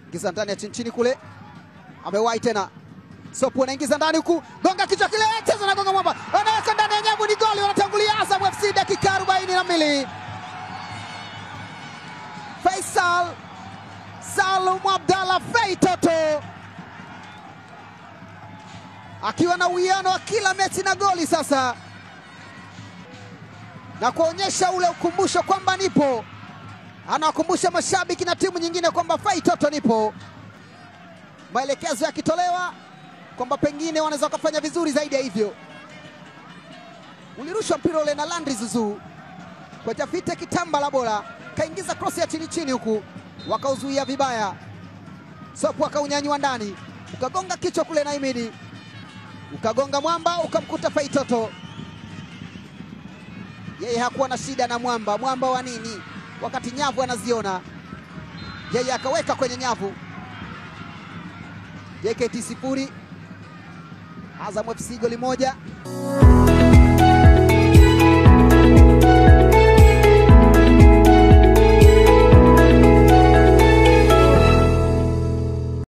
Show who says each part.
Speaker 1: Ingiza ndani ya chini chini kule. Amewahi tena. Sopu anaingiza ndani huku, gonga kichwa kile, cheza na gonga mwamba. Anaweka ndani ya nyavu, ni goli, wanatangulia Azam FC dakika 42. Faisal Salum Abdalla Fei Toto akiwa na uwiano wa kila mechi na goli sasa, na kuonyesha ule ukumbusho kwamba nipo. Anawakumbusha mashabiki na timu nyingine kwamba Fei Toto nipo. Maelekezo yakitolewa kwamba pengine wanaweza kufanya vizuri zaidi ya hivyo. Ulirushwa mpira ule na Landry Zuzu kwa Jafite Kitamba la bola, kaingiza cross ya chini chini huku, wakauzuia vibaya. Sopu akaunyanyua ndani, ukagonga kichwa kule na Imidi, ukagonga mwamba ukamkuta Fei Toto. Yeye hakuwa na shida na mwamba, mwamba wa nini wakati nyavu anaziona. Yeye akaweka kwenye nyavu. JKT 0 Azam FC goli 1.